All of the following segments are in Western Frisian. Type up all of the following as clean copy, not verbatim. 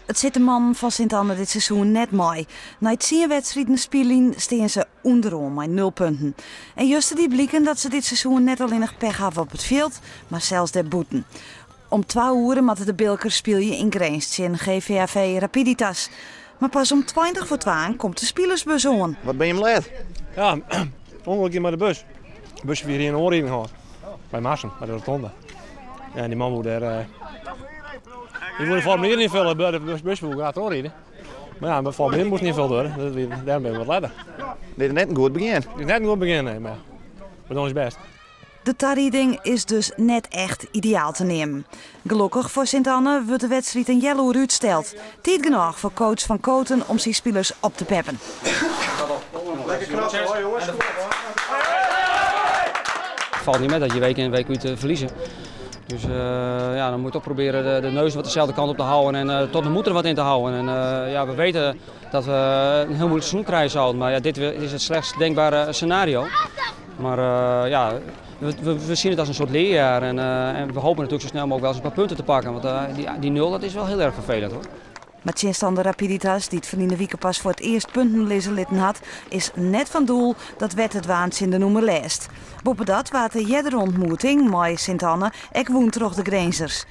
It sit de mannen fan Sint Anne dit seizoen net mei. Nei tsien wedstriden spyljen stean se ûnderoan mei nul punten. En juster die bliken dat se dit seizoen net allinnich pech hawwe op it fjild, mar sels dêrbûten. Om twa oere moatte de Bilkers spylje yn Grins tsjin GVAV Rapiditas. Mar pas om 20 foar twaen komt de spilersbus oan. Wat bin jim let? Ja, ûngelok gien mei de bus. De bussjauffeur hie in oanriding hân. By Marsum, by de rotonde. En dy man woe dêr. Uh, dy woe de formulier ynfolje, de bus, bus woe graach trochride. Mar ja, de formulier moast ynfold wurde, dus dêrom binne we wat letter. Dit is net in goed begjin. Dit is net in goed begjin, nee, mar we dogge ús bêst. De tarieding is dus net echt ideaal te neamen. Gelokkich foar Sint Anne wurdt de wedstriid in healoere útsteld. Tiid genôch foar coach Van Kooten om syn spilers op te peppen. Lekker knap hoor jongens. Het valt niet mee dat je week in week uit eh, verliezen. Dus uh, ja, dan moet je toch proberen de, de neus wat dezelfde kant op te houden en uh, tot de moed er wat in te houden. En uh, ja, we weten dat we een heel moeilijk seizoen krijgen zouden. Maar ja, dit is het slechtst denkbare scenario. Maar uh, ja, we, we, we, zien het als een soort leerjaar. En, uh, en we hopen natuurlijk zo snel mogelijk wel eens een paar punten te pakken. Want uh, die, die nul, dat is wel heel erg vervelend hoor. Mar tsjinstanner Rapiditas, dy't ferline wike pas foar it earst punten lizze litten hat, is net fan doel dat wer te dwaan tsjin de nûmer lêst. Boppedat waard de eardere ontmoeting mei Sint Anne ek wûn troch de Grinzers.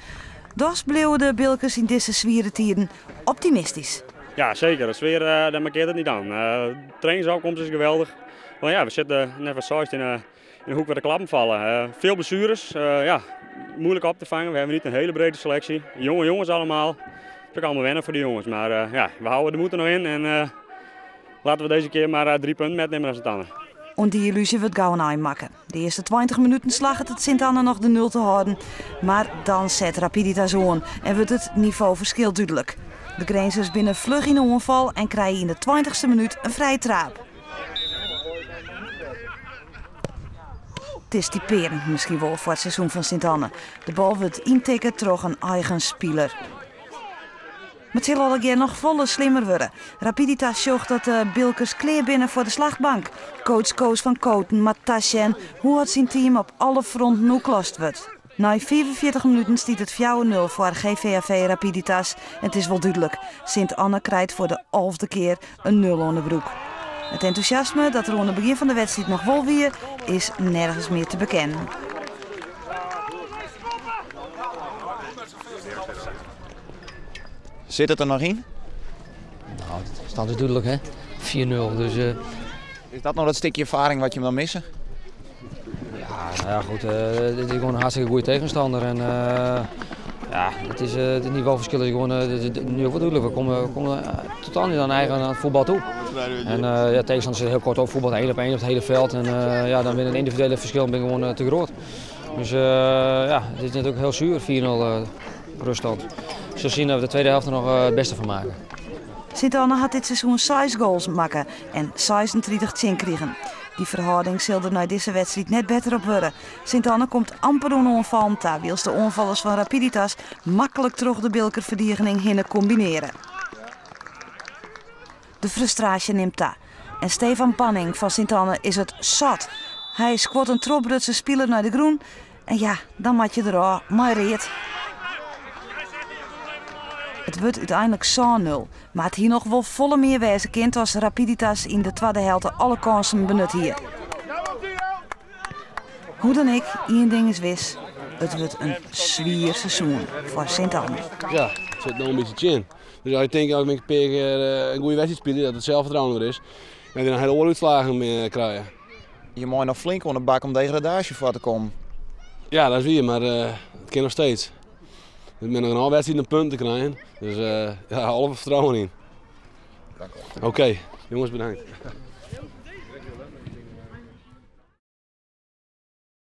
Dochs bliuwe de Bilkers yn dizze swiere tiden optimistysk. Ja, zeker. De sfeer, daar mankeert het niet aan. De trainingsopkomst is geweldig. Want ja, we zitten net wat zeist in, in de hoek waar de klappen vallen. veel blessures, ja, moeilijk op te vangen. We hebben niet een hele brede selectie. Jonge jongens allemaal. Het is ook allemaal wennen voor de jongens. Maar ja, we houden de moed er nog in. En laten we deze keer maar drie punten metnemen naar Sint Anne. Oan dy yllúzje wurdt gau in ein makke. De earste 20 minuten slagget it Sint Anne noch de nul te hâlden, mar dan set Rapiditas oan en wurdt it nivoferskil dúdlik. De Grinzers binne fluch yn de oanfal en krije yn de tweintichste minút in frije traap. It is typearjend miskien wol foar it seizoen fan Sint Anne. De bal wurdt yntikke troch in eigen spiler. Mar it sil allegear noch folle slimmer wurde. Rapiditas sjocht dat de Bilkers klear binne foar de slachtbank. Coach Koos van Kooten moat tasjen hoe oft syn team op alle fronten oerklast wurdt. Nei 45 minuten stiet it 4-0 foar GVAV Rapiditas en it is wol dúdlik, Sint Anne krijt foar de alfde kear in nul oan de broek. It entûsjasme dat der oan it begjin fan de wedstriid noch wol wie, is nergens mear te bekennen. Sit it der noch yn? Nou, de stand is dúdlik, hè? 4-0. Dus, uh... Is dat noch dat stikje erfaring wat jim dan misse? Ja, nou ja, goed. Uh, dit is gewoon een hartstikke goede tegenstander. En, uh, ja, het, is, het niveauverschil is gewoon nu ook wel duidelijk. We komen, we komen totaal niet aan eigen voetbal toe. En ja, tegenstander zit heel kort op voetbal, 1 op 1 op het hele veld. En ja, dan binnen een individuele verschil ben ik gewoon te groot. Dus ja, het is natuurlijk heel zuur, 4-0 ruststand. Zo zien dat we de tweede helft er nog het beste van maken. Sint Anne hat dit seizoen 6 goals makke en 36 tsjinkrigen. Dy ferhâlding sil der nei dizze wedstriid net better op wurde. Sint Anne komt amper oan oanfallen ta, wylst de oanfallers fan Rapiditas maklik troch de Bilker ferdigening hinne kombineare. De frustraasje nimt ta en Stefan Panning fan Sint Anne is it sat. Hy skuort in trochbrutsen spiler nei de grûn en ja, dan moat je derôf mei read. It wurdt úteinlik 7-0, mar it hie noch wol folle mear wêze kind as Rapiditas yn de twadde helte alle kânsen benut hie. Hoe dan ek, ien ding is wis, it wurdt in swier seizoen foar Sint Anne. Ja, it sit no in bytsje tsjin. Dus as je tinke, as ik in pear kear in goede wedstriid spylje, dat it selffertrouwen der is, dat je dan hiele oare útslagen krije. Je meie noch flink oan de bak om degradaasje foar te kommen. Ja, dat is wier, mar it kin noch steeds. Der binne noch genôch wedstriden om punten te krijen. Dus ja, alle fertrouwen yn. Oké, jonges bedankt.